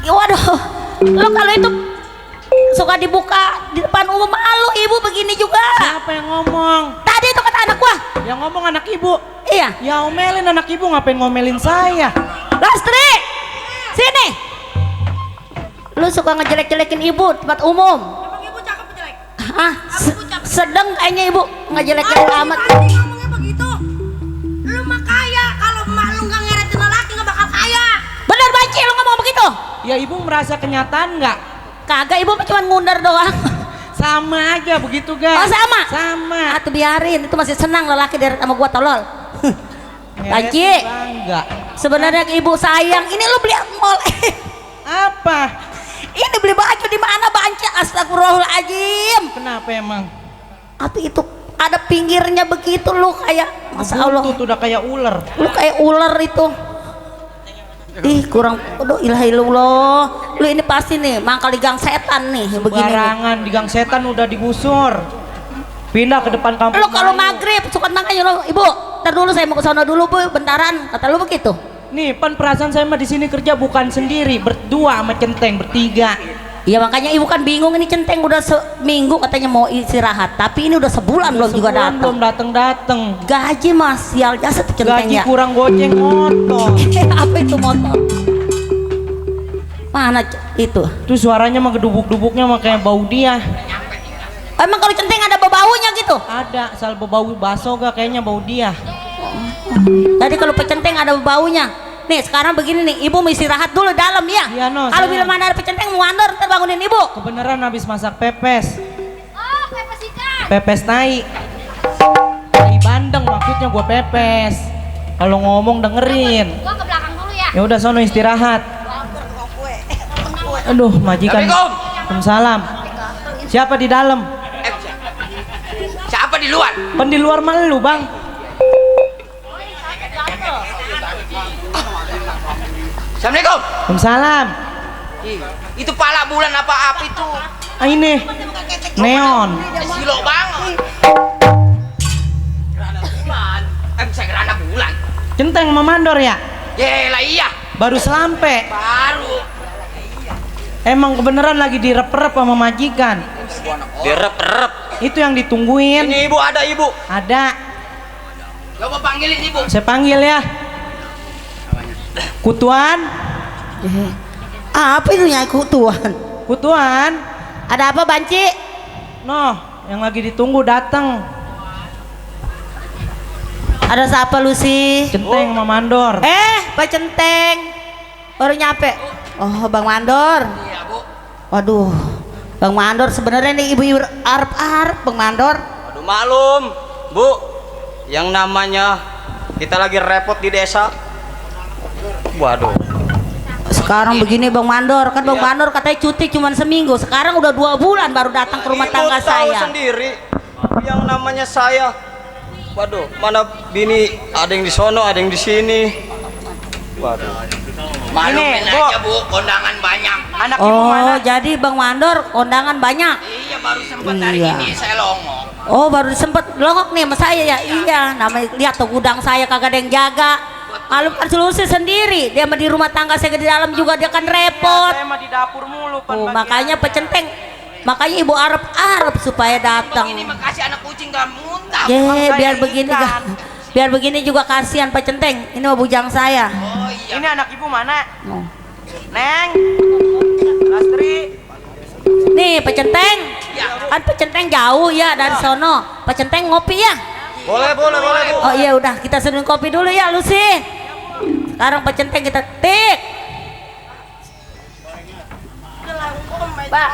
Waduh, lo kalau itu suka dibuka di depan umum, malu ibu begini juga. Siapa yang ngomong? Tadi itu kata anak gua. Yang ngomong anak ibu. Iya. Ya omelin anak ibu, ngapain ngomelin saya? Lastri, sini. Lu suka ngejelek-jelekin ibu tempat umum. Emang ibu cakep jelek? Ah, sedang kayaknya ibu ngejelek-jelek amat. Tadi ngomongnya begitu. Lu mah kaya, kalau emak lu nggak ngeretin lelaki nggak bakal kaya. Bener banci lu ngomong begitu. Ya ibu merasa kenyataan nggak? Kagak, ibu mah cuma ngundar doang. Sama aja begitu guys. Oh sama? Sama. Ah tuh biarin, itu masih senang lelaki deret sama gua tolol. Banci, Bangga. sebenarnya ibu sayang. Ini lu beli mall. Apa? Ini beli baju di mana Banci? Astagfirullahaladzim. Kenapa emang? Apa itu ada pinggirnya begitu lu kayak, Masya Allah. Buntut udah kayak ular. Lu kayak ular itu. Ih kurang, aduh ilahilullah. Lu ini pasti nih mangkal di gang setan nih begini nih. Barangan di gang setan udah digusur. Pindah ke depan kampung. Lu kalau Melayu. maghrib suka makanya lu, ibu ntar dulu saya mau ke sana dulu bu, bentaran, kata lu begitu. Nih pan perasaan saya mah di sini kerja bukan sendiri, berdua sama Centeng, bertiga. Iya makanya ibu kan bingung, ini Centeng udah seminggu katanya mau istirahat, tapi ini udah sebulan belum juga datang. Belum datang. Gaji mas, sial jasa tuh Centeng Gaji ya. kurang goceng motor. Apa itu motor? Mana itu? Tuh suaranya mah gedubuk-dubuknya mah kayak bau dia. Emang kalau Centeng ada bau-baunya gitu? Ada, asal bau baso gak kayaknya bau dia. Tadi kalau pecenteng ada baunya. Nih sekarang begini nih, ibu mau istirahat dulu dalam ya. Iya, no, kalau sayang. bila mana ada pecenteng mau mandor, ntar bangunin ibu. Kebeneran habis masak pepes. Oh, pepes ikan. Pepes tai. Tai bandeng maksudnya gua pepes. Kalau ngomong dengerin. Gua ke belakang dulu ya. Ya udah sono istirahat. Aduh, majikan. Assalamualaikum. Waalaikumsalam. Siapa di dalam? Siapa di luar? Pen di luar mah lu, Bang. Assalamualaikum. Waalaikumsalam. Ih, itu pala bulan apa api tuh? Ah ini. Neon. Silo banget. Gerhana bulan. Bisa gerhana bulan. Centeng sama mandor ya? Yelah iya. Baru selampe. Baru. Emang kebeneran lagi direp-rep sama majikan. Direp-rep. Itu yang ditungguin. Ini ibu ada ibu. Ada. Coba panggilin ibu. Saya panggil ya. Kutuan. Apa itu nyai kutuan? Kutuan. Ada apa Banci? Noh, yang lagi ditunggu datang. Ada siapa lu sih? Centeng sama mandor. Pak Centeng baru nyampe. Oh Bang Mandor. Iya bu. Waduh, Bang Mandor sebenarnya nih ibu-ibu arep-arep Bang Mandor. Aduh malum bu. Yang namanya kita lagi repot di desa. Waduh. Sekarang begini Bang Mandor, kan Bang Mandor katanya cuti cuma seminggu, sekarang udah 2 bulan baru datang ke rumah tangga Ibu tahu saya. sendiri yang namanya saya. Waduh, mana bini ada yang di sono, ada yang di sini. Waduh. Malumin Ini, Bu. aja bu, kondangan banyak. Anak ibu mana? Oh jadi Bang Mandor kondangan banyak. Iya baru sempat hari Iya. ini saya longok. Oh baru sempet longok nih sama saya ya. Iya, namanya lihat tuh gudang saya kagak ada yang jaga. Kalau kan selusih sendiri, dia mah di rumah tangga saya di dalam juga dia kan repot. Saya mah di dapur mulu. Pan, Oh bagian. makanya pecenteng, makanya ibu arep-arep supaya datang. Begini makasih anak kucing gak muntah. Ye, saya biar begini ikan. biar begini juga kasihan pecenteng. Ini mah bujang saya. Oh iya. Ini anak ibu mana? Oh. Neng. Lastri. Nih pecenteng, Ya. kan pecenteng jauh ya dari sono. Pecenteng ngopi ya. Boleh bu. Oh iya udah kita seduhin kopi dulu ya Lucy. Sekarang pecenteng kita tik. Pak,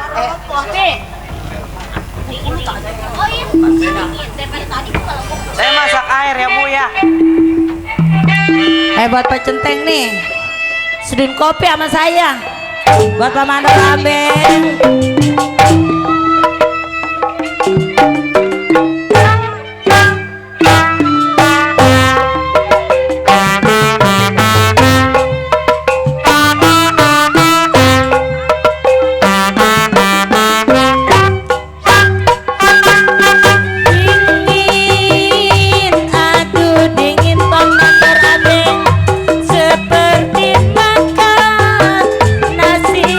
kopi. Oh iya. Dari tadi gua kalau Saya masak air ya bu ya. Buat pecenteng nih. Seduhin kopi sama saya. Buat Pak Mandor Ambeng. Dingin, aduh dingin Pak Mandor Ambeng, seperti makan nasi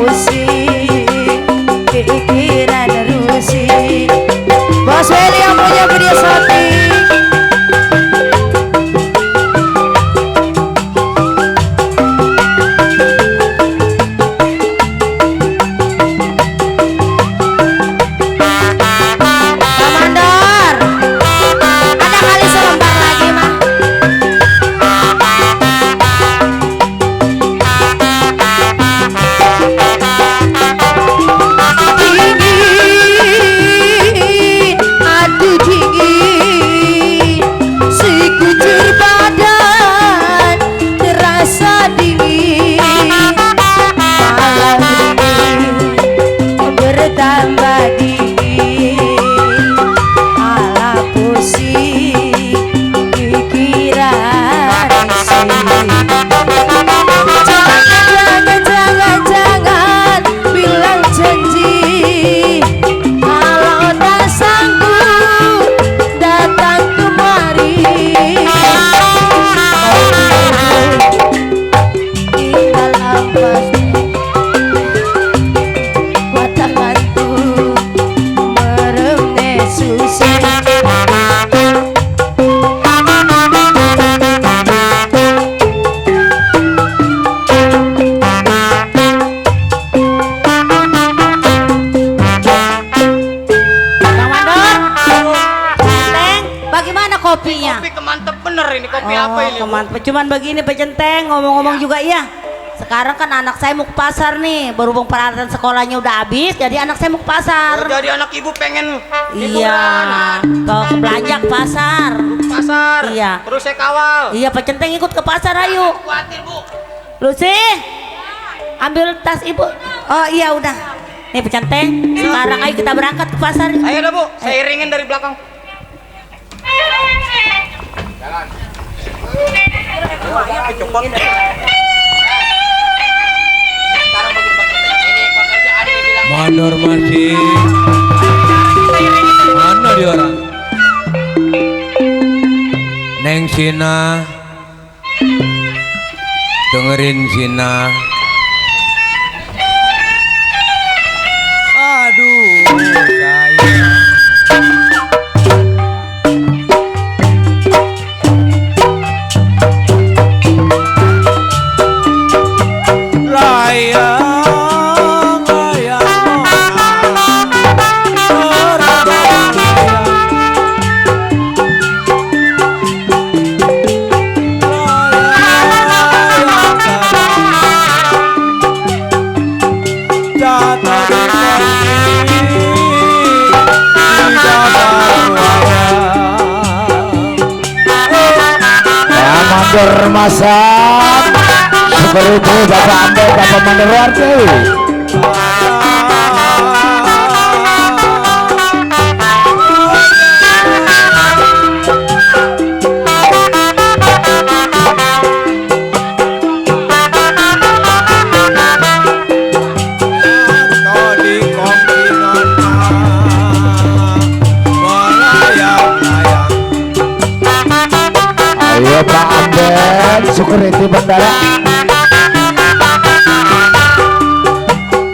pusing pikiran rusing. Bos Willy yang punya video shooting. Komandor, ada kali selembar lagi mah. Dingin, aduh dingin, sekujur badan terasa dingin. Malam dingin bertambah dingin, malah pusing pikiran rising. Jangan bilang janji kalau tak sanggup datang kemari. Tinggal ampas watanganku meremne susi. Komandor, Centeng, bagaimana kopinya? Kopi kemantep bener ini, kopi apa ini? Bu? Mantap. Cuman begini Pak Centeng, ngomong-ngomong juga ya. Sekarang kan anak saya mau ke pasar nih, berhubung peralatan sekolahnya udah habis, jadi anak saya mau ke pasar. Oh, jadi anak ibu pengen Iya, ke belanja ke pasar. pasar. Iya. Terus saya kawal. Iya Pak Centeng ikut ke pasar ayo. Khawatir Bu. Lucy, ambil tas ibu. Oh iya udah. Nih Pak Centeng, sekarang ayo kita berangkat ke pasar. Ayo dah Bu, saya iringin dari belakang. Sekarang bagi Pak Centeng, ini pekerjaan dibilang Mandor masih mana dia orang? Neng Sina, dengerin Sina. Aduh sayang. Layang, layang, bermasak seperti itu Bapak Ambe, Bapak Manderwarti. Ayo Pak Ambe, security bandara.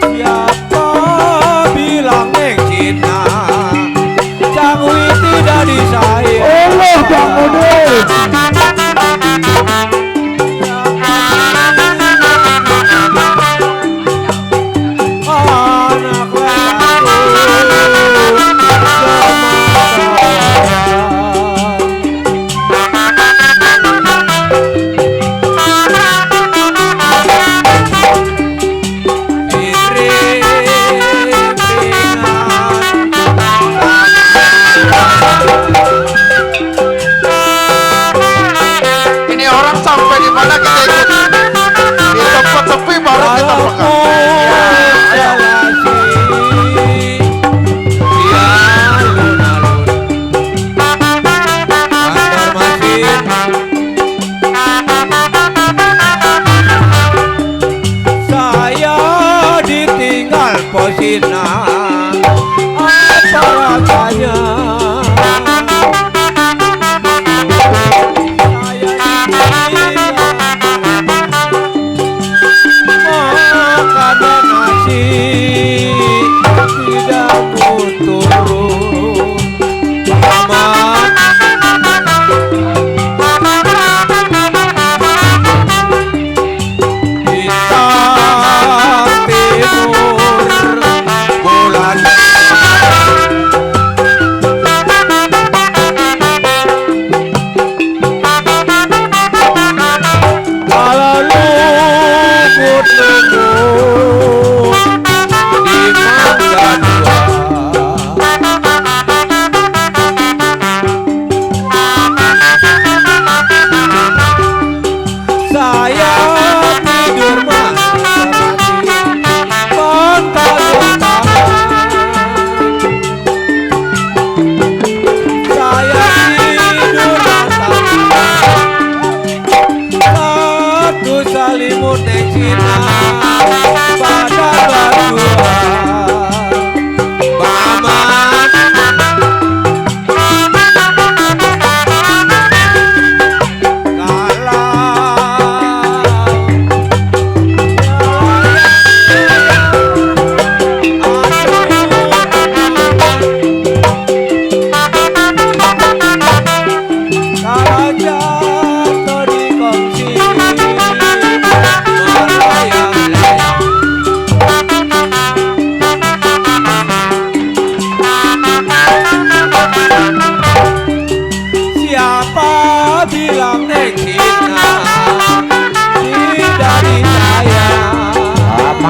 Siapa bilang neng Cina Cangwi tidak disayang? Allah Bang Udin. Anak Ini orang sampai di mana kita ikut? Di tempat sepi baru kita pegang. Saya ditinggal posina apa rasanya? Saya ditinggal makanan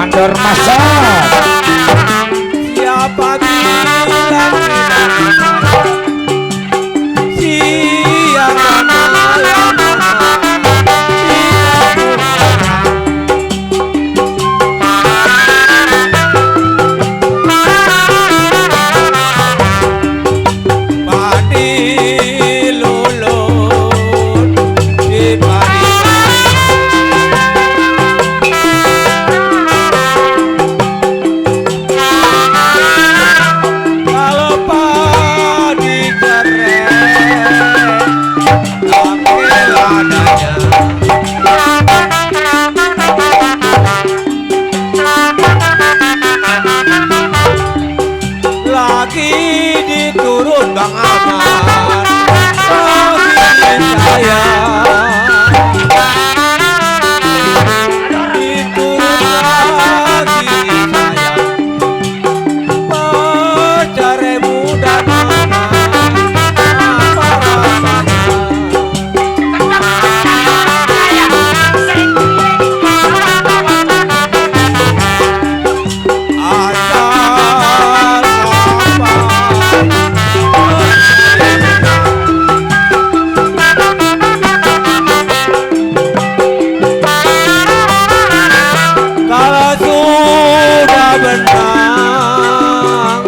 mandor masa. Siapa bilang tidak siang dan malam padi lulun di padi. Kalau padi keren ambil adanya. Lagi diturun Bang Aman, lagi saya diturun lagi saya mencari muda mana apa rasanya kalau sudah benang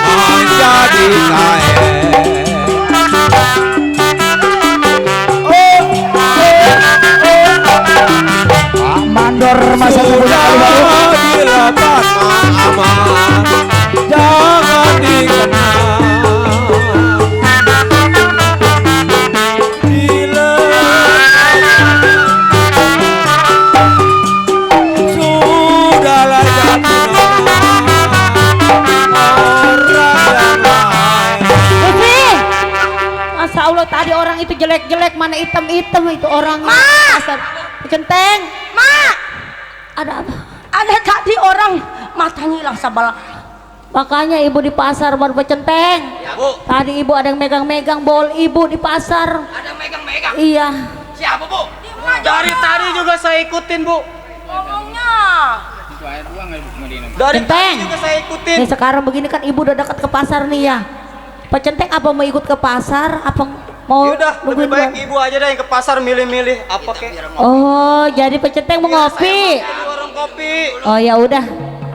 menjadi kain. Pak Mandor masa Sudah dilepas aman, jangan dikenal. Sudahlah jatuh orang yang lain. Lucy, Masya Allah tadi orang itu jelek-jelek, mana hitam-hitam itu orang. Pasar Centeng. Mak, Ada apa? ada tadi orang matanya hilang sebelah. Makanya ibu di pasar baru Centeng. Ya, Bu. Tadi ibu ada yang megang-megang bol ibu di pasar. Ada megang-megang. Iya. Siapa, Bu? Dari tadi juga saya ikutin, Bu. Ngomongnya. Dari Centeng. tadi juga saya ikutin. Nih sekarang begini kan ibu udah dekat ke pasar nih ya. Pak Centeng apa mau ikut ke pasar? Apa mau Yaudah, lebih nungguin baik luar? ibu aja dah yang ke pasar milih-milih apa kek. Oh, jadi Pak Centeng mau ngopi. Jadi warung kopi. Oh ya udah.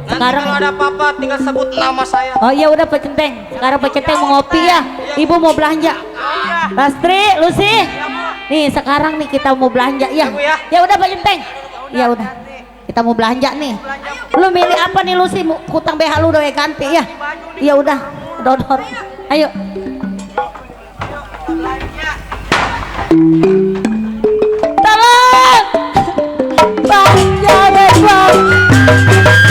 Nanti Sekarang kalau ada apa-apa tinggal sebut nama saya. oh ya udah Pak Centeng. Sekarang Pak Centeng mau ngopi ya. Ibu mau belanja. Lastri, Lucy. Nih sekarang nih kita mau belanja ya. Bu, ya. Ya udah Pak Centeng. Ya udah. Kita mau belanja nih. Lu milih apa nih Lucy? Mau hutang BH lu udah ganti ya. Ya udah. Dodor. Ayo. Tolong. Bang, jangan bang.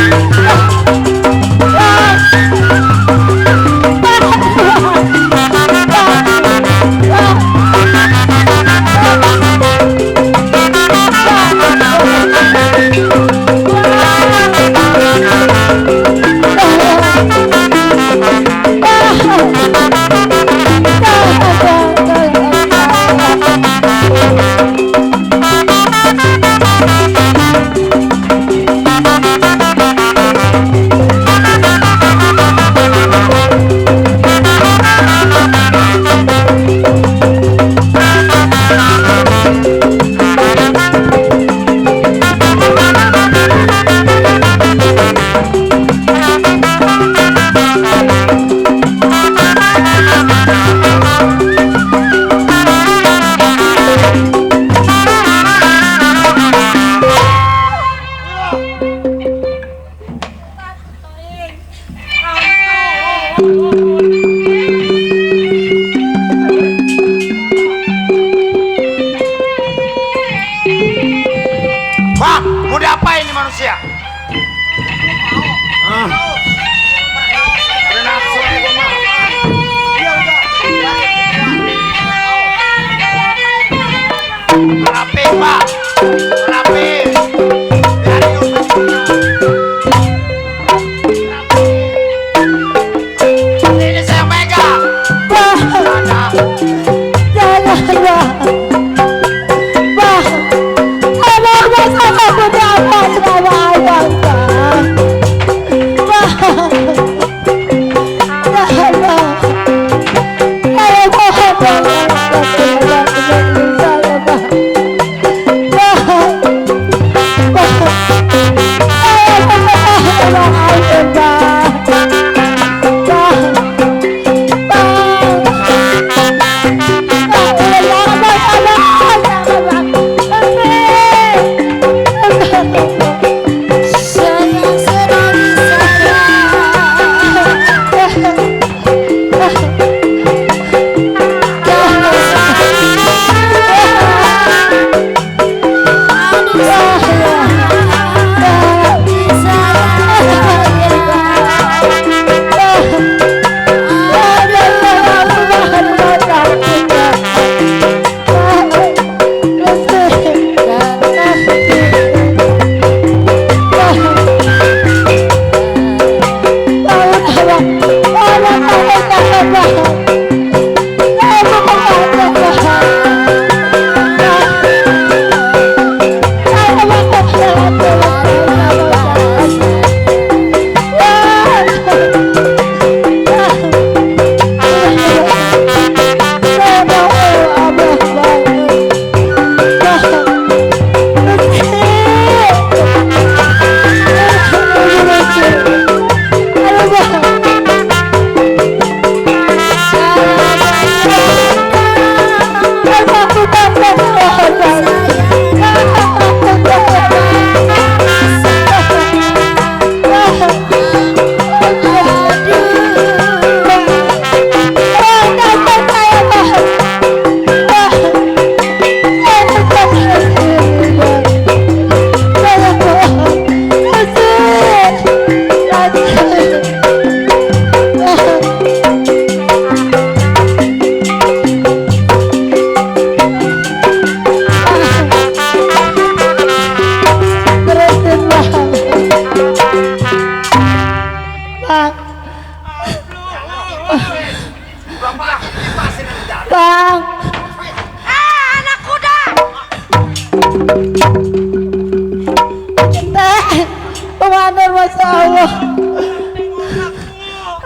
Masya Allah.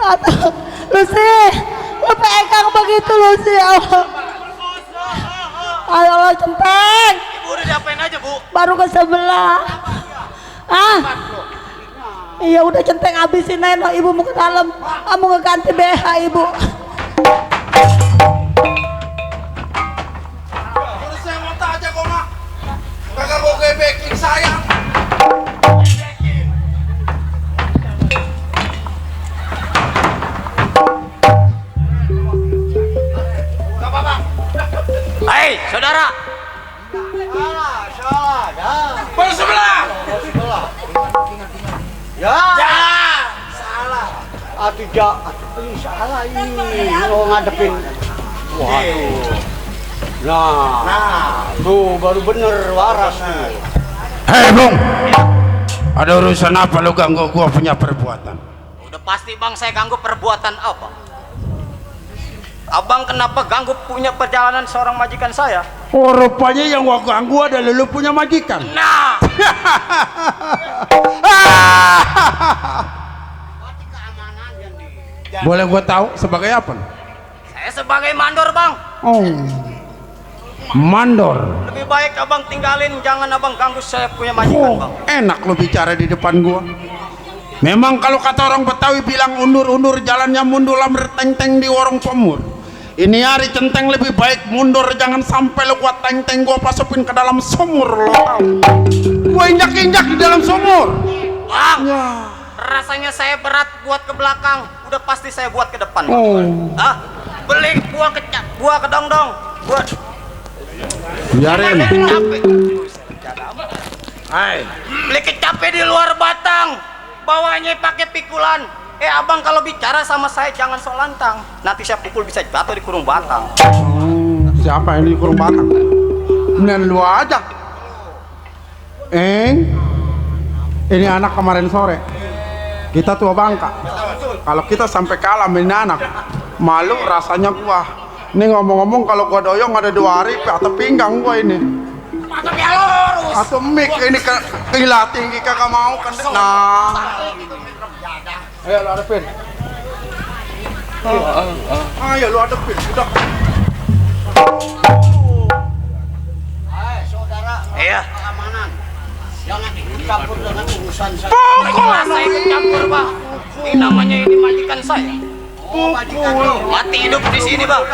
Atau Lucy, lu pegang begitu Lucy, ya Allah. Ayo Allah Centeng. Ibu udah diapain aja, Bu? Baru ke sebelah. Iya udah Centeng habisin aja, ibu mau ke dalam. Kamu ngeganti BH ibu. Udah saya mau aja kok mah. Kagak mau gebekin saya. Hei, saudara. Baru sebelah. Ya. Salah. Tidak. Ini salah ini. Mau ngadepin. Waduh. Nah, tuh baru bener waras tuh. Hei Bung, ada urusan apa lu ganggu gua punya perbuatan? Udah pasti Bang, saya ganggu perbuatan apa? Abang kenapa ganggu punya perjalanan seorang majikan saya? Oh, rupanya yang gua ganggu adalah lu punya majikan. Nah, Boleh gua tahu sebagai apa? saya sebagai mandor Bang. Oh, mandor. Lebih baik abang tinggalin, jangan abang ganggu saya punya majikan Bang. Enak lu bicara di depan gua. Memang kalau kata orang Betawi bilang undur-undur jalannya mundur lamber teng-teng di warung pemur. Ini hari Centeng lebih baik mundur, jangan sampai lu gua teng-teng gua masukin ke dalam sumur lo tahu. Gua injak-injak di dalam sumur. Bang, rasanya saya berat buat ke belakang, udah pasti saya buat ke depan. Oh. Beli buah kedong-dong, buat Biarin. capek. Hai, beli kecape di luar batang, bawanya pakai pikulan. Abang kalau bicara sama saya jangan sok lantang, nanti saya pukul bisa jatuh di kurung batang. Siapa ini kurung batang? Kemudian lu aja. Ini anak kemarin sore. Kita tua bangka. Kalau kita sampai kalah main anak, malu rasanya gua. Ini ngomong-ngomong kalau gua doyong ada 2 hari atau pinggang gua ini. Mantap ya lurus. Atau mic ini gila tinggi kagak mau kan. Nah. Ayo lu hadapin. Ayo lu hadapin. Udah. Iya. Keamanan. Jangan ikut-campur dengan urusan saya. Pokoknya saya ikut-campur Bang. Ini namanya ini majikan saya. Oh, majikan lu. Mati hidup di sini Bang.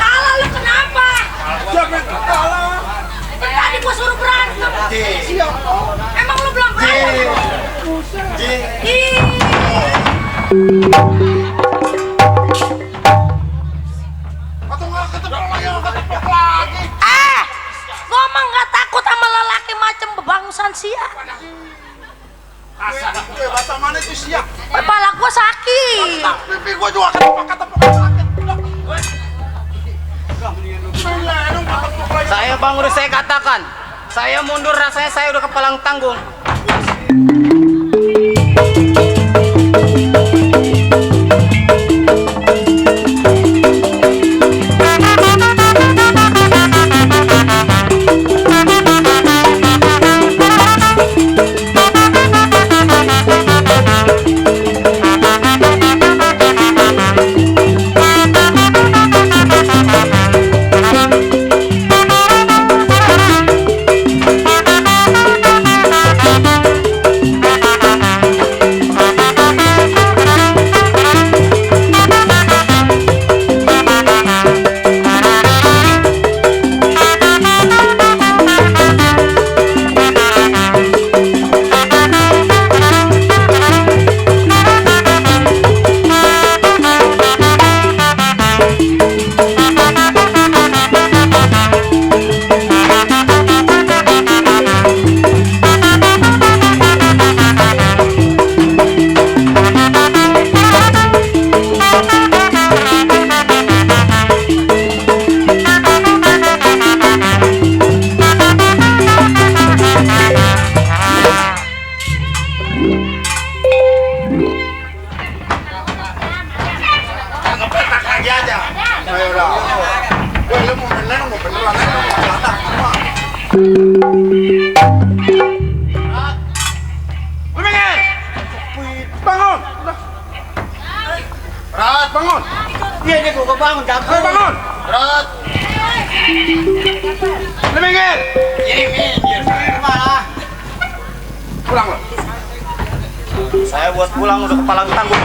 Kalah lu kenapa? Tadi gua suruh berantem. Emang lu belum berantem? Ngomong nggak takut sama lelaki macam bebangsan sia. Bahasa mana itu siap? Kepala gua sakit. Pipi gua juga ketepak-ketepak sakit. Saya Bang udah saya katakan, saya mundur rasanya saya udah kepalang tanggung. Minggir. Bangun. Berat, bangun. Iya ini gua bangun Ayo bangun. Berat. Minggir. Ini minggir. Malah. Pulang lo. Saya buat pulang udah kepala tanggung.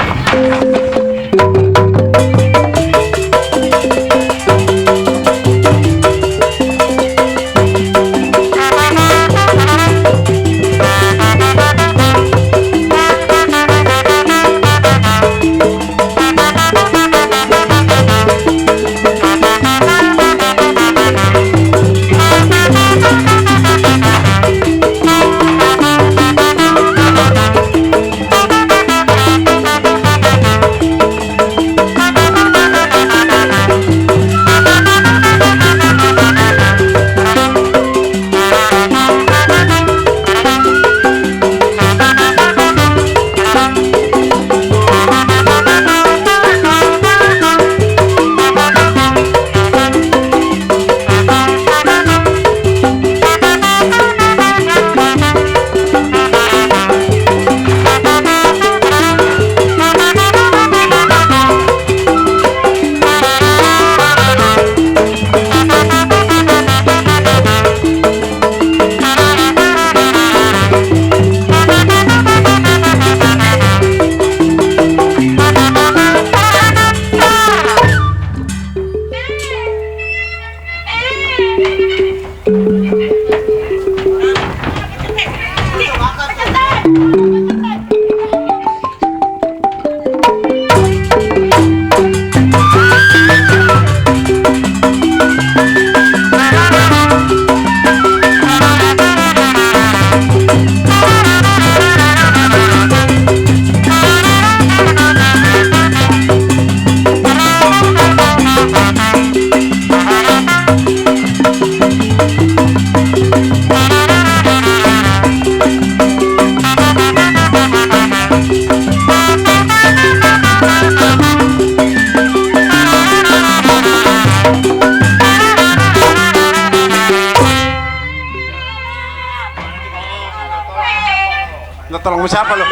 Tolong siapa lo?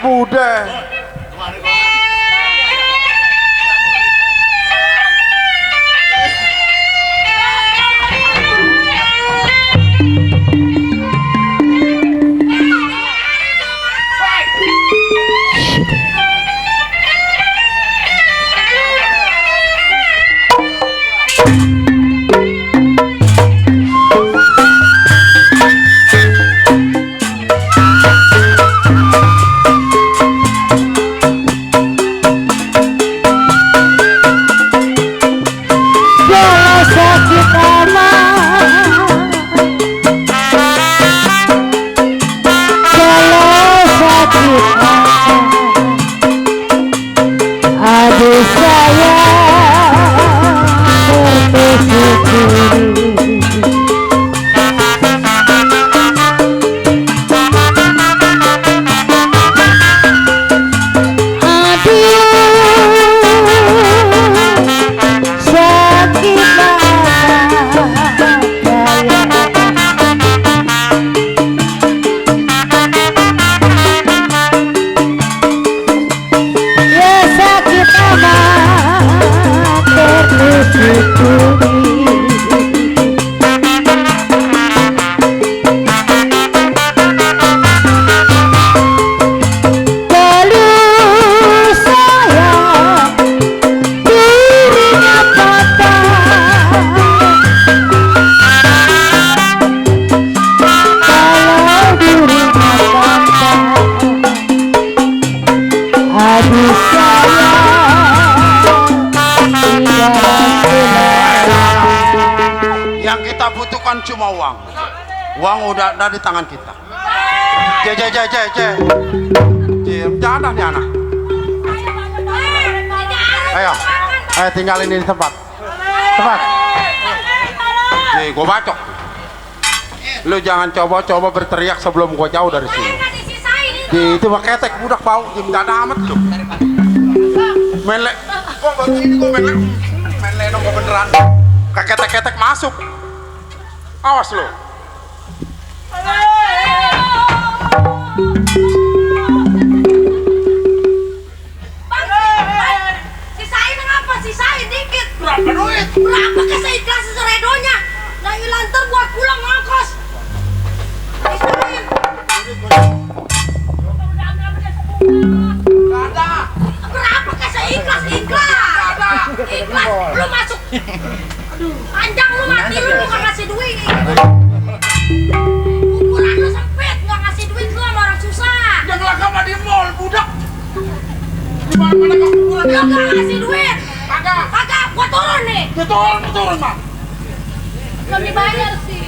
Bude. Cuma uang udah ada di tangan kita. Jangan nih anak. Ayo tinggalin ini tempat. Gue bacok. Lu jangan coba-coba berteriak sebelum gue jauh dari sini. Itu mah ketek budak bau, gak ada amat lu. Menle, kok baru ini gue menle nong beneran. keketek-ketek masuk. Awas lo. Bang, sisain ngapa? Sisain dikit. Berapa duit? Berapa keseikhlas seredonya? Nah hilang ntar buat pulang ngongkos. Sisain. Berapa keseikhlas? Ikhlas. Ikhlas. Lu masuk. Panjang lu mati lu nggak ngasih duit. Ukuran lu sempit nggak ngasih duit lu sama orang susah. Janganlah kamu di mall, budak. Di mana kamu pulang? Lu nggak ngasih duit. Kagak. Kagak, gua turun nih. Turun, Mak. Belum dibayar sih.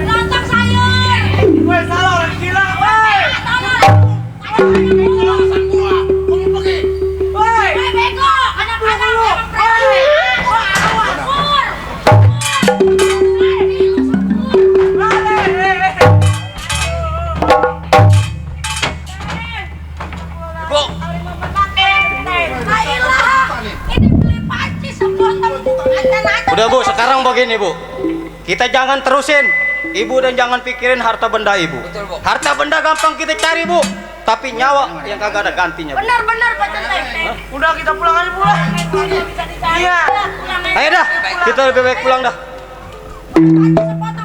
Lontong sayur. Woi, salah orang gila, woi. Urusan gua. Kamu pergi. Woi, bego. Kadang-kadang emang preman. Awas, Pur. Bu, Ayolah. Ini beli panci sepotong acan-acan. udah Bu, sekarang begini Bu. Kita jangan terusin. Ibu dan jangan pikirin harta benda Ibu. Harta benda gampang kita cari Bu. Tapi nyawa yang kagak ada gantinya Bu. Benar-benar Pak Centeng. Udah kita pulang aja pulang. Iya. Ayo dah, kita lebih baik pulang dah.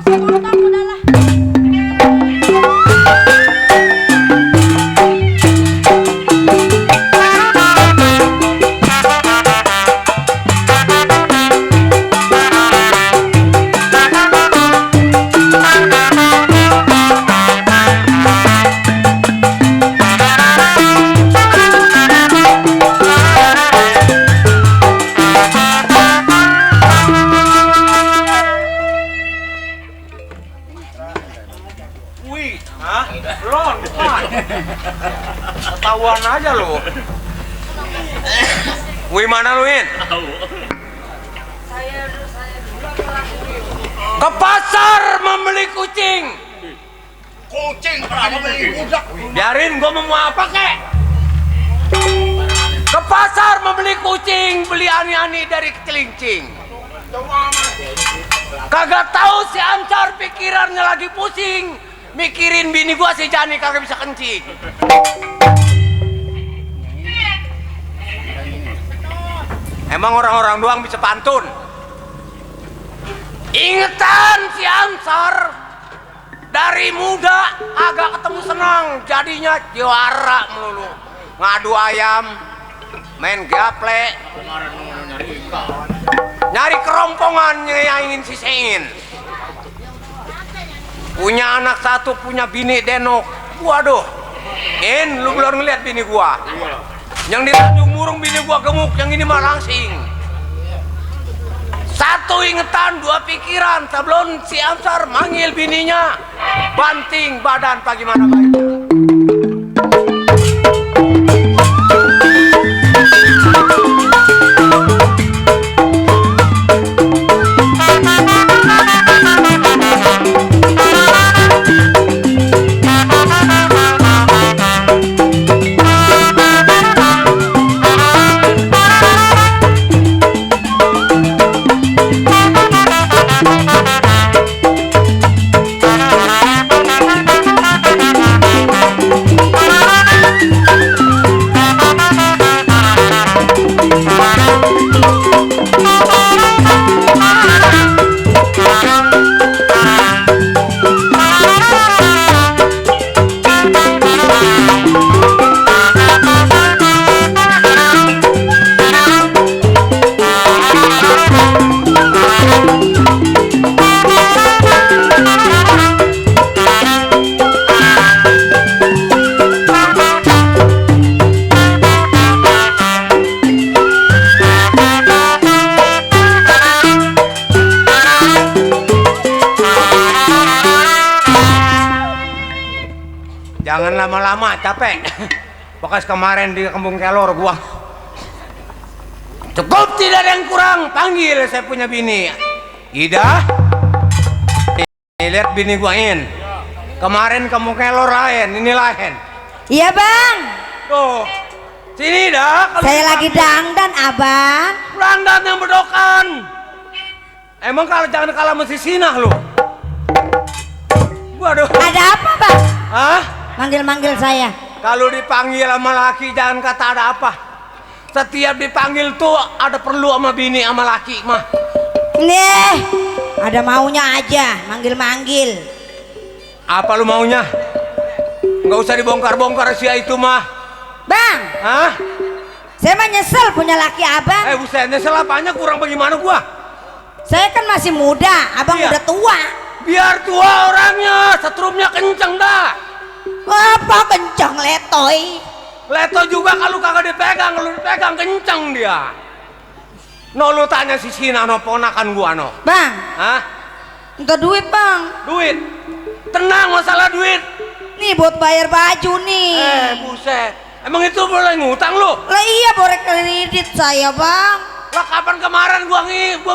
Sepotong udahlah. Wih, hah? Lon, ketahuan aja lu. Wih, mana lu, In? Ke pasar membeli kucing. Kucing berapa beli budak? Biarin gua mau apa kek? Ke pasar membeli kucing, beli ani-ani dari kecilincing. Kagak tahu si Amcar pikirannya lagi pusing, mikirin bini gua si Jani kagak bisa kencing. Emang orang-orang doang bisa pantun. Ingetan si Amcar dari muda agak ketemu senang, jadinya juara melulu. Ngadu ayam, main gaple, nyari kerompongannya yang ingin sisein. Punya anak satu, punya bini denok. Waduh, In, lu belum ngeliat bini gua. Yang di Tanjung Murung bini gua gemuk, yang ini mah langsing. Satu ingetan, dua pikiran. Sebelum si Amsar manggil bininya, banting badan bagaimana baiknya. Jangan lama-lama, capek. Bekas kemarin di Kampung Kelor gua. Cukup, tidak ada yang kurang. Panggil saya punya bini. Ida. Nih, lihat bini gua, In. Kemarin Kampung Kelor lain, ini lain. Iya bang. Tuh. Sini dah. Saya lagi dangdan, abang. Dangdan yang bedokan. Emang kalau jangan kalah mesti sinah lu. Waduh. Ada apa, bang? Hah? Manggil-manggil saya. Kalau dipanggil sama laki jangan kata ada apa. Setiap dipanggil tuh ada perlu sama bini sama laki mah. Nih, ada maunya aja, manggil-manggil. Apa lu maunya? Nggak usah dibongkar-bongkar sia itu mah. Bang, Hah? saya mah nyesel punya laki abang. Buset, nyesel apanya kurang bagaimana gua? Saya kan masih muda, abang Iya. udah tua. Biar tua orangnya, setrumnya kenceng dah. Apa kencang letoy? Leto juga kalau kagak dipegang, kalau dipegang kenceng dia. No lu tanya si Sina no ponakan gua no. Bang, Hah? minta duit bang. Duit. Tenang masalah duit. Nih buat bayar baju nih. Buset. Emang itu boleh ngutang lu? Lah iya boleh kredit saya bang. Lah kapan kemarin gua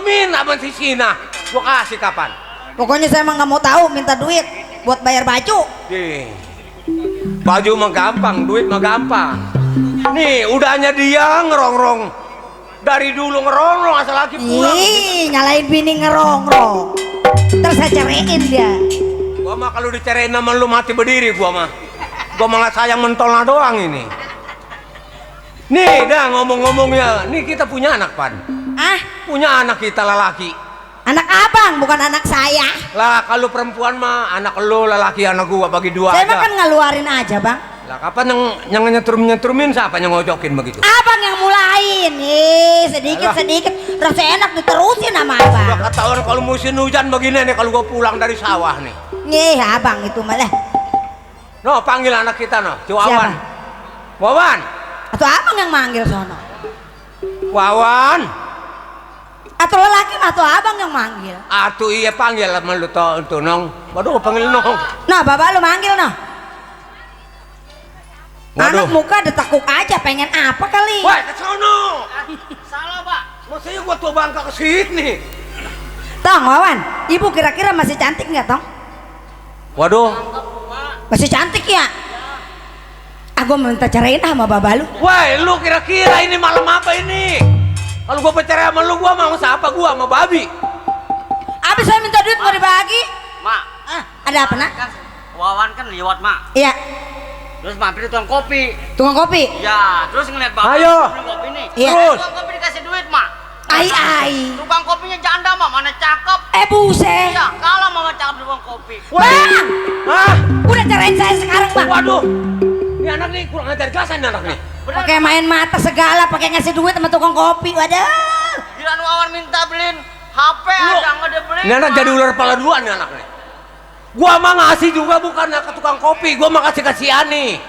minta sama si Sina. Gua kasih kapan? Pokoknya saya emang nggak mau tahu, minta duit buat bayar baju. Baju mah gampang, duit mah gampang. Nih, udahnya dia ngerongrong. Dari dulu ngerongrong asal lagi pulang. Ih, nyalain bini ngerongrong. Terus saya ceraiin dia. Gua mah kalau dicerain sama lu mati berdiri gua mah. Gua malah sayang mentolnya doang ini. Nih, dah ngomong-ngomongnya, nih kita punya anak, Pan. Ah, Punya anak kita lelaki. anak abang bukan anak saya. Lah kalau perempuan mah anak lu lelaki anak gua bagi dua Saya mah aja. kan ngeluarin aja bang. Lah kapan yang nyetrum-nyetrumin siapa yang ngojokin begitu? Abang yang mulain, sedikit-sedikit. Rasa enak diterusin sama Udah abang. kata orang kalau musim hujan begini nih kalau gua pulang dari sawah nih. Nih abang itu malah. No, panggil anak kita no, si Wawan. Siapa? Wawan. Atau abang yang manggil sono. Wawan. Atau lelaki atau abang yang manggil. Atuh iya panggil sama lu tuh nong. Waduh panggil nong. Nah bapak lu manggil noh. Waduh. Anak muka detakuk aja pengen apa kali. Woi ke sono. Salah pak. Maksudnya gua tuh bangka ke sini. Tong Wawan, ibu kira-kira masih cantik nggak tong? Waduh. Masih cantik ya? Aku minta ceraiin sama bapak lu. Woi lu kira-kira ini malam apa ini? Kalau gua bercerai sama lu gua mau siapa gua sama babi. Abis saya minta duit mau dibagi. Mak, Ada apa nak? kan Wawan kan lewat mak, Iya, terus mampir di tukang kopi. tukang kopi. Ya, terus ngeliat bapak Ayo. beli kopi nih. Iya. Terus. Tukang kopi dikasih duit mak. Ai. Tukang kopinya janda mak, mana cakep. Buset. Iya, kalah mama cakep di tukang kopi. Bang, Hah? udah cerain saya sekarang bang. Waduh. Ini anak nih kurang ajar gasan anak nih. Pakai main mata segala, pakai ngasih duit sama tukang kopi. Waduh. Gila Wawan minta beliin HP Lu. ada nggak dia beliin. Ini anak Mak. jadi ular kepala dua nih anak nih. Gua mah ngasih juga bukan ke tukang kopi, gua mah kasih ke si Ani.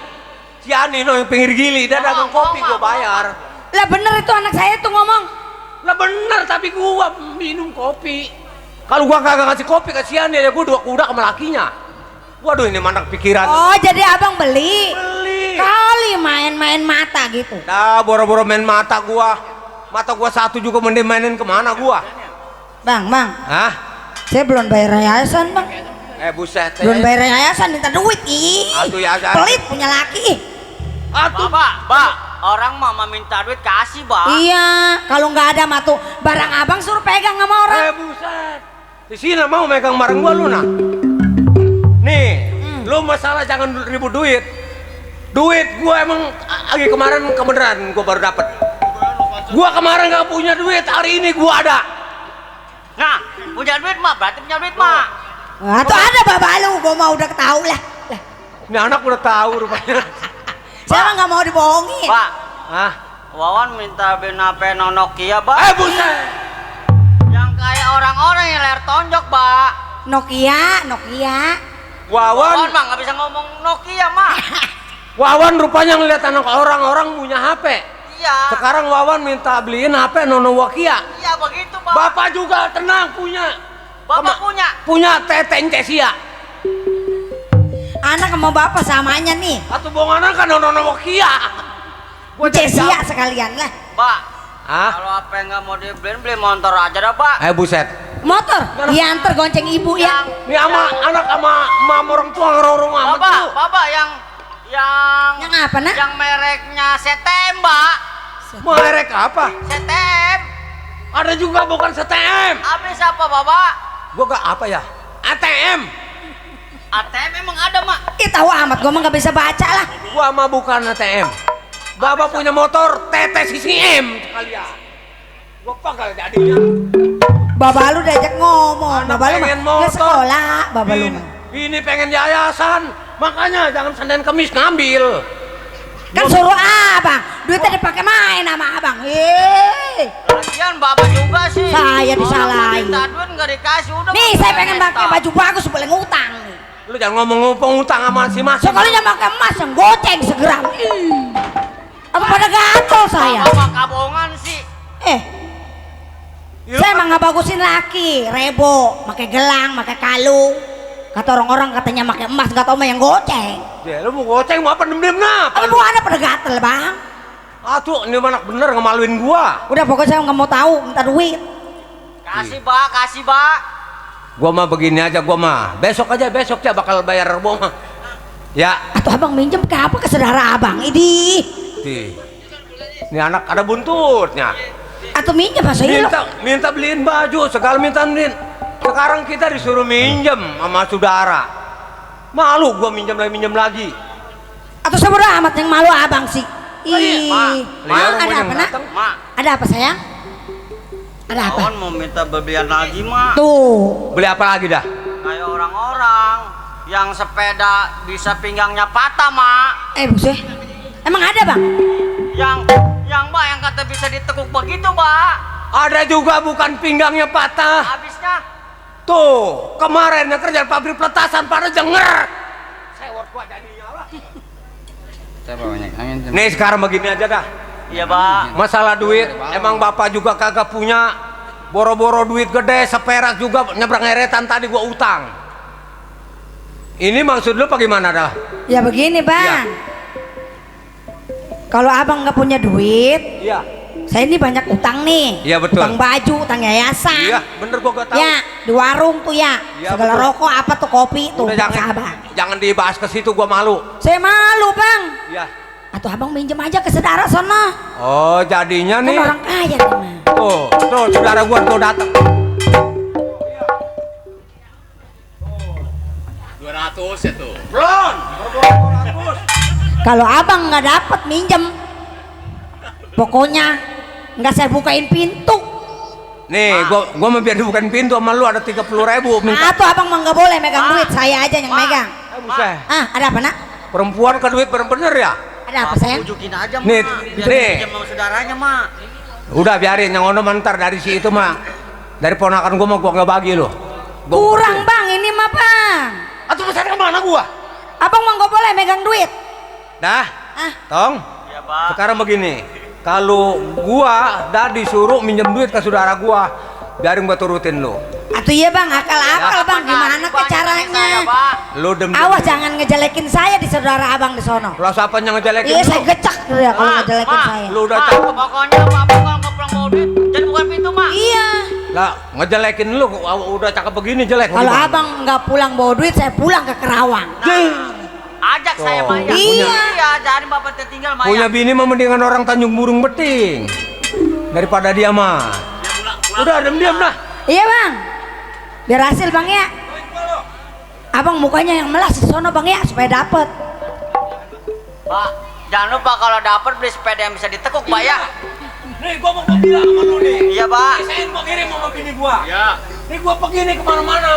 Si Ani no yang pinggir gili, dia dagang kopi gua bayar. Lah bener itu anak saya tuh ngomong. Lah bener tapi gua minum kopi. Kalau gua kagak ngasih kopi ke si Ani, ya gua dua kuda sama lakinya. Waduh ini mana pikiran. Oh jadi abang beli. Beli. Kali main-main mata gitu. Dah boro-boro main mata gua. Mata gua satu juga mending mainin kemana gua? Bang, Hah? saya belum bayar yayasan bang. Buset. Belum bayar yayasan minta duit. Ih, Aduh, yayasan. pelit punya laki. Atuh. Pak, orang mama minta duit kasih pak. Iya, kalau nggak ada matu barang abang suruh pegang sama orang. Buset. Di sini mau megang barang gua lu nah. Nih, lu masalah jangan ribut duit. Duit gua emang lagi kemarin kebenaran gua baru dapet. Gua kemarin gak punya duit, hari ini gua ada. Nah, punya duit mak, berarti punya duit mak. Atau ada bapak lu, gua mau udah ketahu lah. Ini anak udah tahu rupanya. Saya mah nggak mau dibohongin. Pak, Hah? Wawan minta beliin HP Nokia pak. Buset. Yang kayak orang-orang yang layar tonjok pak. Nokia. Wawan Wawan, mah nggak bisa ngomong Nokia mak. Wawan rupanya ngeliat anak orang-orang punya HP. Iya. Sekarang Wawan minta beliin HP Nokia. Iya begitu pak. Bapak juga tenang punya. Bapak punya. Punya teteng Cesia. Anak sama bapak samanya nih. Atau bonganan kan Nokia. Gua Cesia sekalian lah. Pak, Hah? kalau HP nggak mau dibeliin, beli motor aja dah pak. Buset. Motor, diantar gonceng ibu ya. Ini sama anak sama emak orang tua ngerorong amat Bapak, tuh. bapak Yang apa nak? Yang mereknya Setem, Mbak. Merek apa? Setem. Ada juga bukan STM. Habis apa, Bapak? Gua gak apa ya? ATM. ATM emang ada, Mak. Ih tahu amat, gua mah nggak bisa baca lah. Gua mah bukan ATM. Bapak punya motor TT CCM sekalian. Gua pakai jadinya. Baba lu diajak ngomong, Anak baba lu mah pengen nggak motor. sekolah, baba lu mah. Ini pengen yayasan. Makanya jangan Senin Kemis ngambil. Kan suruh abang, duitnya dipakai main sama abang. Lagian Bapak juga sih. Saya disalahin. Minta duit nggak dikasih, udah. Nih saya pengen Nesta. pakai baju bagus, boleh ngutang. Lu jangan ngomong-ngomong utang sama si Mas. Sekalinya pakai emas yang goceng segeram. Atau pada gatel saya. Bapak kabongan sih. Saya emang nggak bagusin laki, rebo, pakai gelang, pakai kalung. Kata orang-orang katanya pakai emas, nggak tahu mah yang goceng. Ya lu mau goceng mau apa diem-diem nah? Tapi bukan ada pada gatel bang. Tuh ini anak bener ngemaluin gua. Udah pokoknya saya nggak mau tahu, minta duit. Kasih, Pak, kasih, Pak. Gua mah begini aja, gua mah besok aja bakal bayar rebo mah. Ya. Atau abang minjem ke apa ke saudara abang? Ini anak ada buntutnya. Atau minjem masa iya lo? Minta beliin baju, segala minta beliin. Sekarang kita disuruh minjem sama saudara. Malu gua minjem lagi. Atau sebodoh amat yang malu abang sih. Ada apa nak? Mak. Ada apa sayang? Ada apa? Kawan mau minta belian lagi, Mak. Tuh. Beli apa lagi dah? Kayak orang-orang yang sepeda bisa pinggangnya patah, Mak. Buset. Emang ada bang? Yang Mbak yang kata bisa ditekuk begitu, Mbak. Ada juga bukan pinggangnya patah. Habisnya Tuh, kemarin yang kerja pabrik peletasan pada jenger. Sewot gua jadinya lah. Nih sekarang begini aja dah. iya, Pak. Masalah duit, emang bapak juga kagak punya. Boro-boro duit gede, seperak juga nyebrang eretan tadi gua utang. Ini maksud lu bagaimana dah? Ya begini bang. Kalau abang nggak punya duit, Iya. saya ini banyak utang nih. Iya, betul. Utang baju, utang yayasan. Iya, bener gua gak tahu. Ya di warung tuh ya. Iya, Segala betul. rokok apa tuh kopi tuh. Udah jangan dibahas ke situ, gua malu. Saya malu bang. Iya. Atau abang minjem aja ke saudara sana. Oh, jadinya Kan nih. orang kaya nih mah. Tuh saudara gua tuh datang. 200 ya tuh. Belum. Kalau abang nggak dapet minjem, pokoknya nggak saya bukain pintu. Nih, gua mau biar dibukain pintu sama lu ada 30.000 minta. Atau abang mah nggak boleh megang duit, saya aja yang megang. Buset. Ada apa nak? Perempuan ke duit bener-bener ya? Ada apa sayang? Pujukin aja, Mak. Nih, Biar nih. pinjam sama saudaranya, Mak. Udah biarin yang ono mentar dari si itu mah. Dari ponakan gua mah gua nggak bagi lo. Kurang bang ini mah bang. Atau besar kemana gua? Abang mah nggak boleh megang duit. Dah, Ah, Tong. Iya, Pak. Sekarang begini, kalau gua dah disuruh minjem duit ke saudara gua, biarin gua turutin lu. atuh iya bang, akal-akal bang, gimana ke caranya? Lu dem. Awas jangan ngejelekin saya di saudara abang di sono. Kalau siapa yang ngejelekin Iya lu? saya gecak tuh ya kalau ngejelekin saya. Lu udah Mak, cakep. pokoknya Bapak kalau nggak pulang bawa duit, jangan bukan pintu, Mak. Iya. Lah, ngejelekin lu udah cakep begini jelek. Kalau gimana? abang nggak pulang bawa duit, saya pulang ke Kerawang. Ajak saya, Mak. Ya. Iya. Iya, jadi Bapak tertinggal, Mak. Punya bini mah mendingan orang Tanjung Burung Beting daripada dia mah. Udah diam dah. Iya bang. Biar hasil bang ya. Abang mukanya yang melas di sono bang ya supaya dapet. Pak, jangan lupa kalau dapet beli sepeda yang bisa ditekuk, Pak ya. Nih gua mau bilang sama lu nih. Iya, Pak. Nih, saya mau kirim sama bini gua. Ya. Nih gua pergi nih kemana-mana.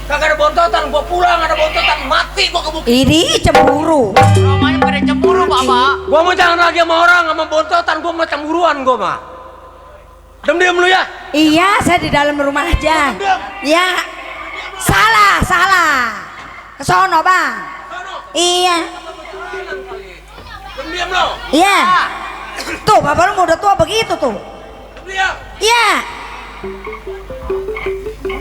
Kagak ada bontotan, gua pulang ada bontotan, mati gua ke bukit. Ini cemburu. Rumahnya pada cemburu, Bapak. Gua mau jangan lagi sama orang, sama bontotan, gua mau cemburuan gua mah. Diam lu ya. Iya saya di dalam rumah aja. Ya. Salah. Ke sono bang. Iya. Diam lu. Iya. Tuh bapak lu udah tua begitu tuh. Diam. Iya.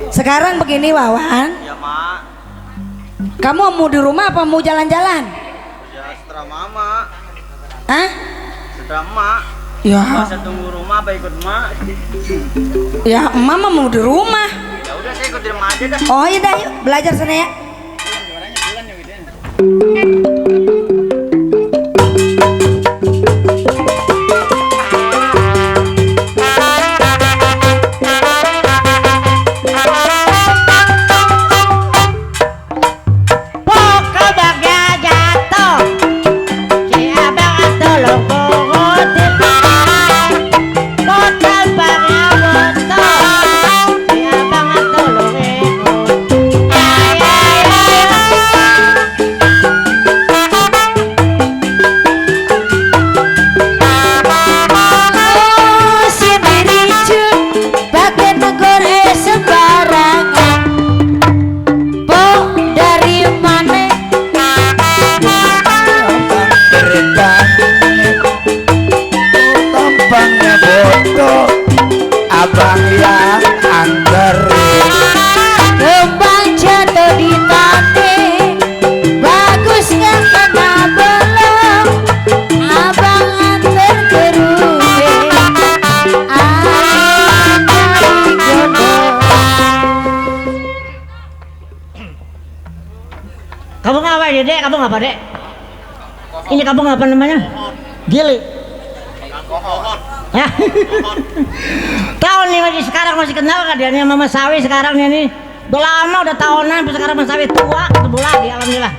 Sekarang begini Wawan, Iya, Mak. kamu mau di rumah apa mau jalan-jalan? Ya, setelah Mama. Hah? Setelah Mak. Ya, Masa tunggu rumah, apa ikut Mak? ya mama mau di rumah. Ya udah, saya ikut di rumah aja dah. Oh iya dah yuk belajar sana ya. orang yang anggerin. Kembang jatuh di tanah, bagus gak kena belum, abang antar ke rumah, aing cari jodoh. Kamu ngapa Dek? Kamu ngapa Dek? Ini kamu ngapa namanya? Gili. Ya. Tahu nih masih sekarang masih kenal kan dia nih Mama Sawi sekarang nih. Udah lama udah tahunan sampai sekarang Mama Sawi tua ketemu lagi alhamdulillah.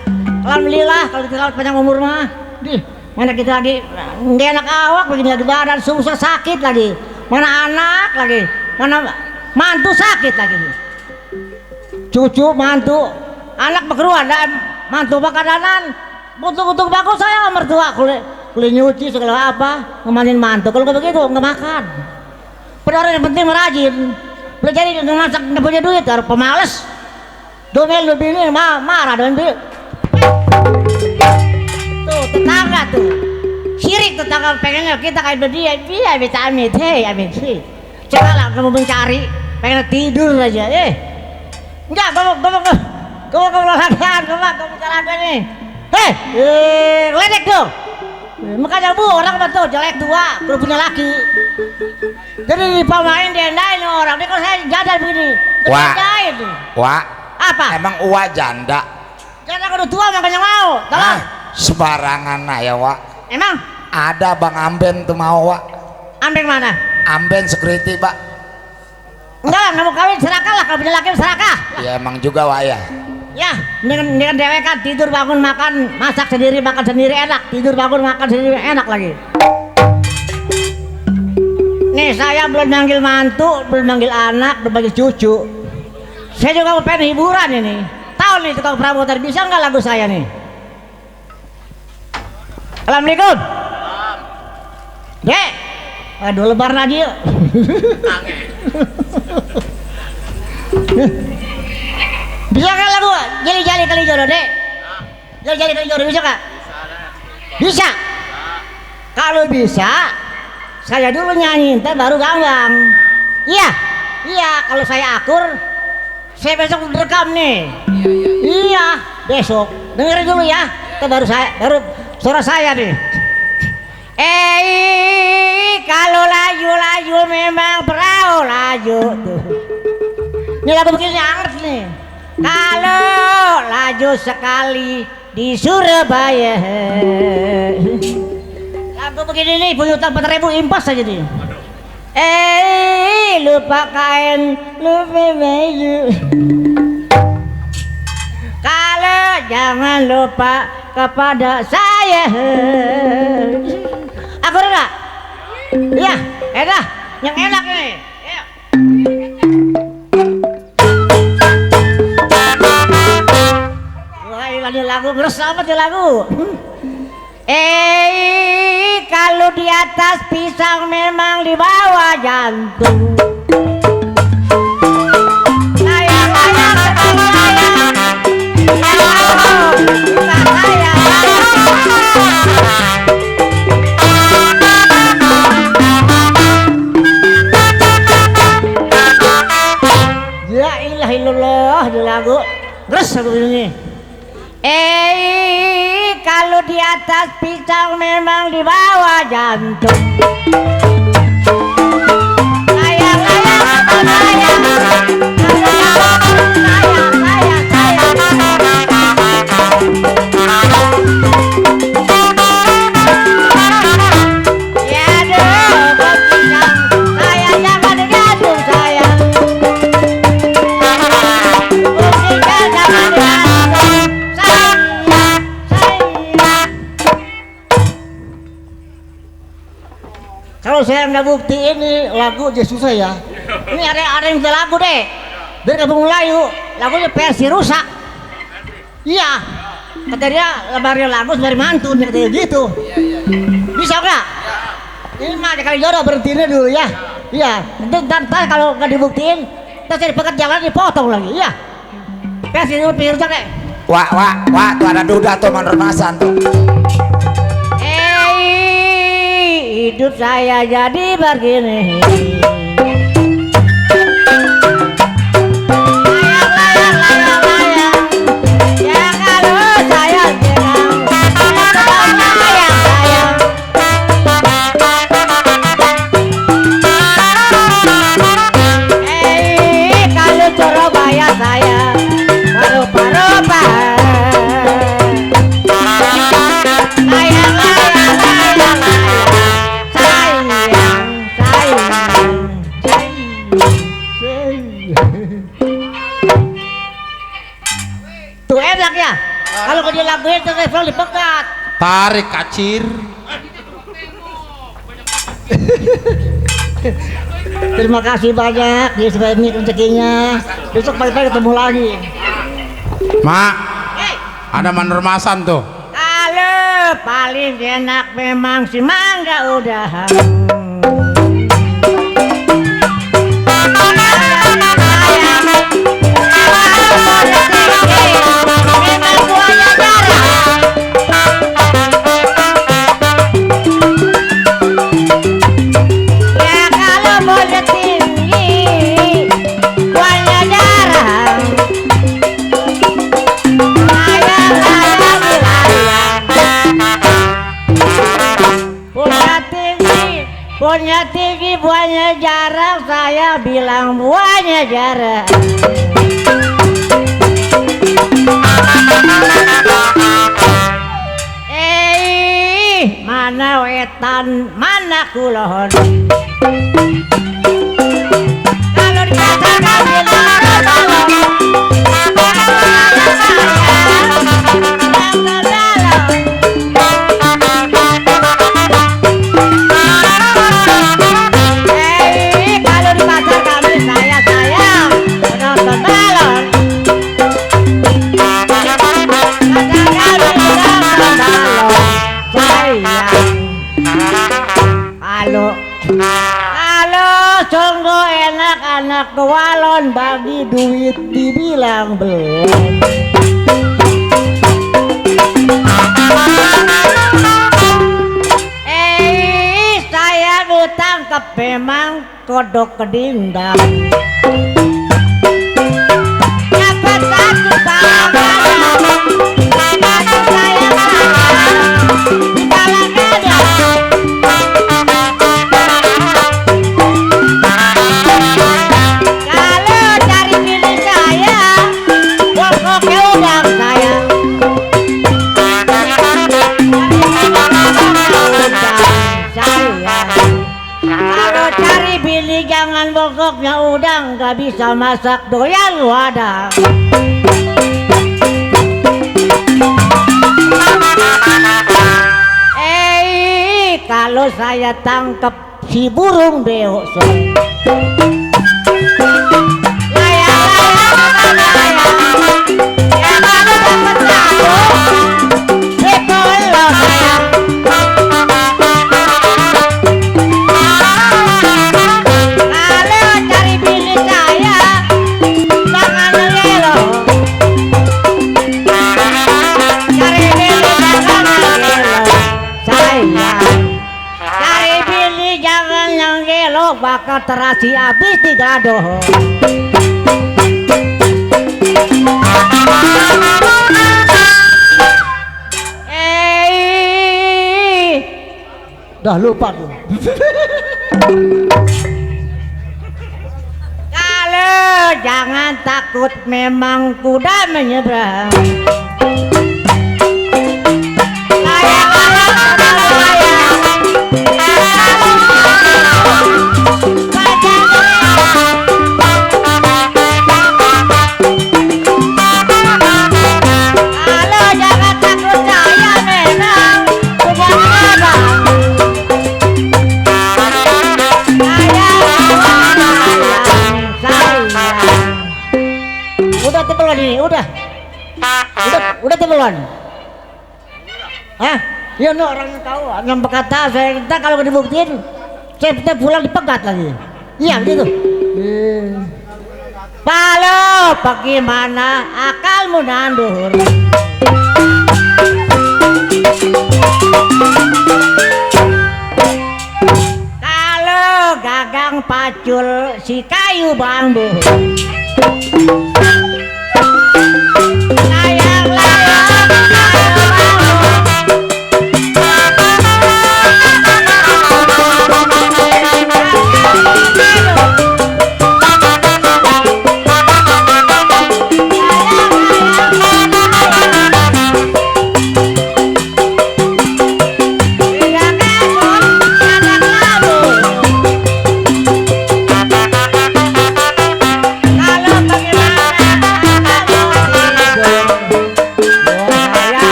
Alhamdulillah kalau kita panjang umur mah. Di mana kita lagi nggak enak awak begini lagi badan susah sakit lagi. Mana anak lagi. Mana mantu sakit lagi. Cucu mantu anak bekeruan dan mantu bakadanan. Butuh-butuh bagus saya mertua kulit nyuci segala apa ngemanin mantu kalau nggak begitu nggak makan. Pada yang penting merajin belajar nggak masak nggak punya duit harus pemalas domel lebih ini marah dan tuh tetangga tuh sirik tetangga pengennya kita kayak dia bisa amit amit sih coba lah kamu mencari pengen tidur aja enggak kamu olahraga kamu olahraga nih ledek tuh makanya bu orang betul jelek tua belum punya laki jadi pemain diendain orang dia kalau saya jadal begini Wak apa emang Uwa janda udah tua makanya mau tolong sembarangan ya Wak emang ada Bang Amben tuh mau Wak Amben mana Amben security Pak enggak lah nggak mau kawin serakah lah kalau punya laki serakah ya emang juga Wak ya dengan dewek kan tidur bangun makan masak sendiri makan sendiri enak tidur bangun makan sendiri enak lagi nih saya belum manggil mantu belum manggil anak belum manggil cucu saya juga mau pengen hiburan ini tahu nih tukang perabotan bisa nggak lagu saya nih Assalamualaikum Dek aduh lebaran aja yuk bisa nggak lagu jali-jali kali jodoh Dek jali-jali kali jodoh bisa nggak bisa kalau bisa saya dulu nyanyi ntar baru gambang iya kalau saya akur saya besok rekam nih iya besok dengerin dulu ya ntar baru suara saya nih kalau laju memang perahu laju tuh ini lagu begini anget nih kalau laju sekali di Surabaya lagu begini nih punya utang 4.000 impas aja nih lupa kain lupa baju kalau jangan lupa kepada saya aku enggak iya enak yang enak nih lagi lagu beres amat ya lagu kalau di atas pisang memang di bawah jantung sayang ya ilah illallah di lagu beres aku ini kalau di atas pisang memang di bawah jantung sayang ya aduh pisang saya jangan digantung sayang pisang jangan digantung kalau saya nggak bukti ini lagu aja susah ya ini ada yang bisa lagu deh dari Kampung Melayu lagunya versi rusak iya kata dia lebarnya lagu dari mantun katanya gitu bisa nggak ini mah kali jodoh berhentinya dulu ya iya nanti kalau nggak dibuktiin terus jadi pekerjaan dipotong lagi iya versi rusak deh Wak tuh ada duda tuh manremasan tuh hidup saya jadi begini Tuh enak ya. Kalau dia laguin tuh refreng dipegat. Tarik kacir. Terima kasih banyak dia sudah ini rezekinya. Besok pagi-pagi ketemu lagi. Mak, ada mandor masan tuh. Halo, paling enak memang si mangga udahan. Punya tinggi, buahnya jarang, saya bilang buahnya jarang. Mana wetan, mana kulon. Kalau dikatakan bilang balon. Halo, sungguh enak anak walon bagi duit dibilang belum. Saya ditangkap memang kodok kedindang. Dapat satu pangkalan, satu saya di dalam ada. Jangan bokoknya udang, gak bisa masak doyan wadah. Kalau saya tangkap si burung beo bakal terasi habis digadoh. Dah lupa tuh. Kalau jangan takut, memang kuda menyeberang. Udah tebelan. Hah? Ya no, orang yang tahu, yang berkata saya kita kalau dibuktiin, saya pulang dipegat lagi. Iya gitu. Palo, bagaimana akalmu nandur? Kalau gagang pacul si kayu bambu.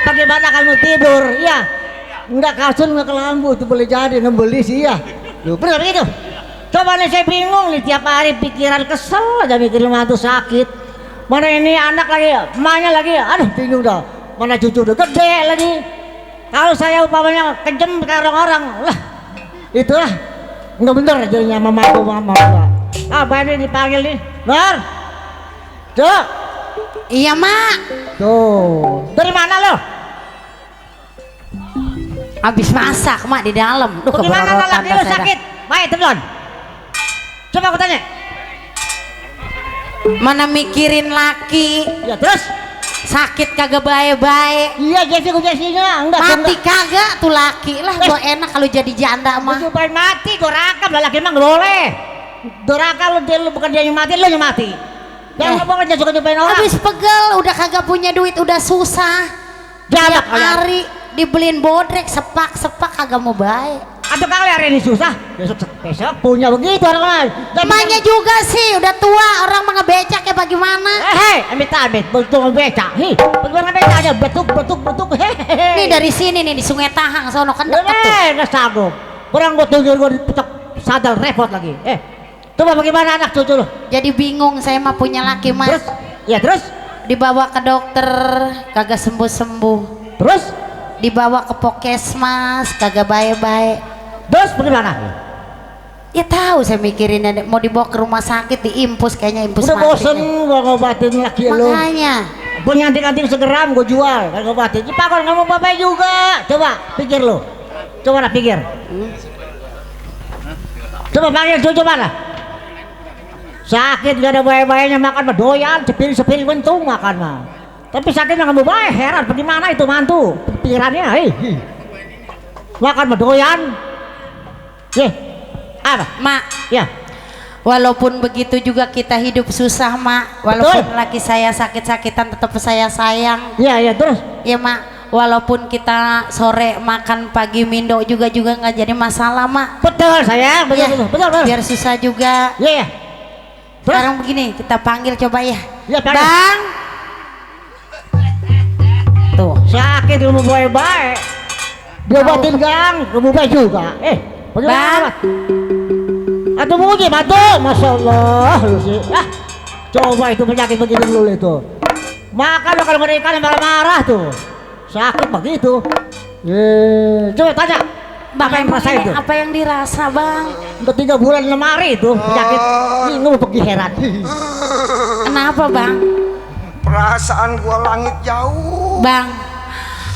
bagaimana kamu tidur? Iya. Enggak kasur enggak kelambu itu boleh jadi ngembeli sih ya. Loh, benar begitu. Coba nih saya bingung nih tiap hari pikiran kesel aja mikirin mantu sakit. Mana ini anak lagi, emaknya lagi, aduh bingung dah. Mana cucu udah gede lagi. Kalau saya umpamanya kejem ke orang-orang, lah itulah nggak bener jadinya mamaku mama. Apa ini dipanggil nih? Nur, Cuk. Iya mak. Tuh, dari mana lo? Habis masak mak di dalam. Duh, Bagaimana keberorotan laki lo dah saya sakit? Baik, teman. Coba aku tanya. Mana mikirin laki, Ya terus? sakit kagak bae-bae. Iya, Jessica enggak. Mati kagak tuh laki lah, gua enak kalau jadi janda mah. Cobain mati, doraka lah laki emang nggak boleh. Doraka lu bukan dia yang mati, lu yang mati. Jangan ngomong aja suka nyobain orang. Habis pegel, udah kagak punya duit, udah susah. Jamak Tiap hari dibeliin bodrek, sepak kagak mau baik. Atau kali hari ini susah, besok punya begitu orang lain. Emaknya juga sih, udah tua, orang mah ngebecak ya bagaimana? Amit betul ngebecak. Bagaimana ngebecak aja, betuk. Nih dari sini nih di Sungai Tahang, sono kan deket tuh. Nggak sanggup. Orang gua tunjuk gua dipetok sadar repot lagi. Coba bagaimana anak cucu lu? Jadi bingung, saya mah punya laki mas. Terus? Ya terus? Dibawa ke dokter, kagak sembuh-sembuh. Terus? Dibawa ke Pokesmas, kagak baik-baik. Terus bagaimana? Ya tahu saya mikirin mau dibawa ke rumah sakit diimpus kayaknya impus Udah mati. bosen gua ngobatin laki lu. Makanya Punya anting-anting segeram gua jual, kan ngobatin. Cipakon kamu bapak juga. Coba pikir lu. Coba lah pikir. Coba panggil cucu mana? Sakit gak ada bayi-bayinya makan mah doyan, sepiring bentung makan mah. Tapi sakitnya kamu bayi heran bagaimana itu mantu pikirannya, makan mah doyan. Apa? mak, Ya. walaupun begitu juga kita hidup susah mak. Walaupun Betul. laki saya sakit-sakitan tetap saya sayang. Ya terus. Ya mak, walaupun kita sore makan pagi mindo juga nggak jadi masalah mak. Betul sayang, betul. Biar susah juga. Iya. Terus? Sekarang begini, kita panggil coba ya. Ya, panggil. Bang. Tuh. Sakit kamu baik-baik. Diobatin gang, kamu baik juga. Bagaimana? Atau muji bantu, masya Allah lu sih. Coba itu penyakit begitu dulu itu. Makan lo kalau mereka marah-marah tuh. Sakit begitu. Coba tanya. Bang, Apa yang rasain tuh? apa yang dirasa bang? Udah 3 bulan lemari tuh penyakit. Ini nggak mau pergi heran. Kenapa bang? Perasaan gua langit jauh. Bang,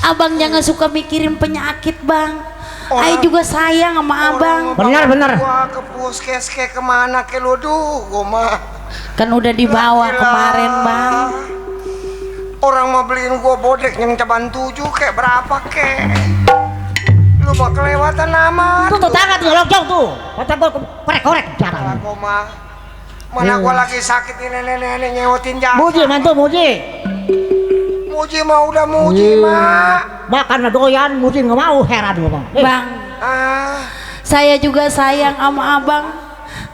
abang jangan suka mikirin penyakit bang. Ayo juga sayang sama abang. Benar. Gua ke puskes ke kemana ke lu gua mah. Kan udah dibawa Gila. kemarin bang. Orang mau beliin gua bodrek yang caban 7 kayak berapa kek. Lu mah kelewatan amat. Tuh tangan tuh lonjong tuh. Kata gua korek Salah jarang. gua mah. Mana gua lagi sakit ini nenek nyewotin jasa. Muji mantu muji. Muji mah udah muji mah. Makan mah doyan, muji nggak mau heran gua bang. Bang, saya juga sayang sama abang.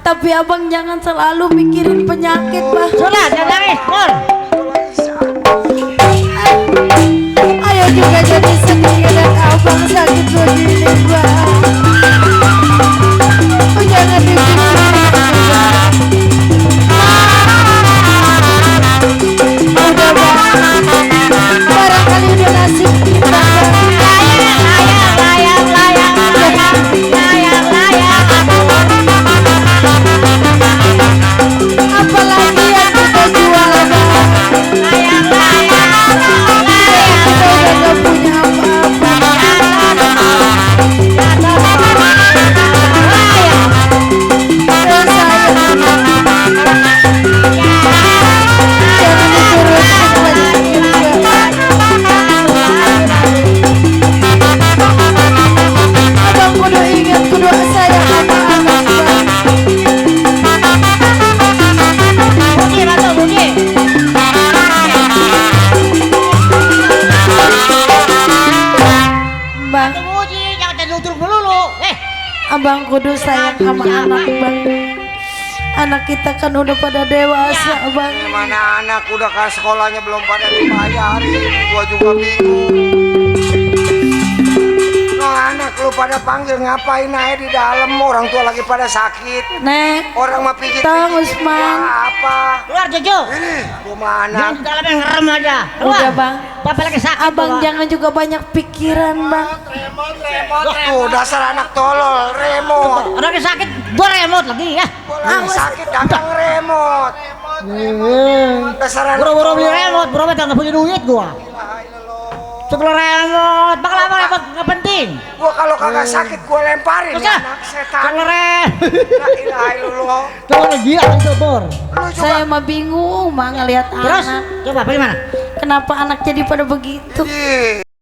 Tapi abang jangan selalu mikirin penyakit bang. Sudah, jangan nangis, Nur. Ayo juga jadi sedih dan abang sakit begini bang. Oh, jangan dipikirin bang. Udah bang, barangkali udah nasib kita bang. Apalagi yang kita jual bang. Kita udah gak punya apa-apa. Dan sayang, jangan diturutin lagi juga. Abang kudu ingat, kudu sayang sama abang bang. Muji mantu muji. Bang, Muji, jangan jadi ludruk melulu. abang kudu sayang sama anak bang. Anak kita kan udah pada dewasa, Bang. Mana anak udah ke sekolahnya belum pada dibayarin, gua juga bingung. No, anak lu pada panggil ngapain aja di dalam, orang tua lagi pada sakit. Nek, Orang mah pijit Tang Usman. apa? Keluar Jojo. Ini gua mah anak. Jangan di dalam yang ngerem aja. Keluar. Udah, Bang. Papa lagi sakit. Abang Bapak. jangan juga banyak pikiran, Bang. Tuh dasar anak tolol, remote. Orang lagi sakit, gua remote lagi ya. Gua lagi sakit dagang remote. Dasar anak Buru-buru beli tolol. remote, buru nggak punya duit gua. Cukup remote, bakal apa remote nggak penting. Gua kalau kagak sakit gua lemparin Terus, ya anak setan. Cukup remote. La ilaha illallah. Tuh lagi gila itu bor. Lu juga Saya mah bingung, Bang, ngeliat Terus, anak. coba bagaimana? Kenapa anak jadi pada begitu? Ih,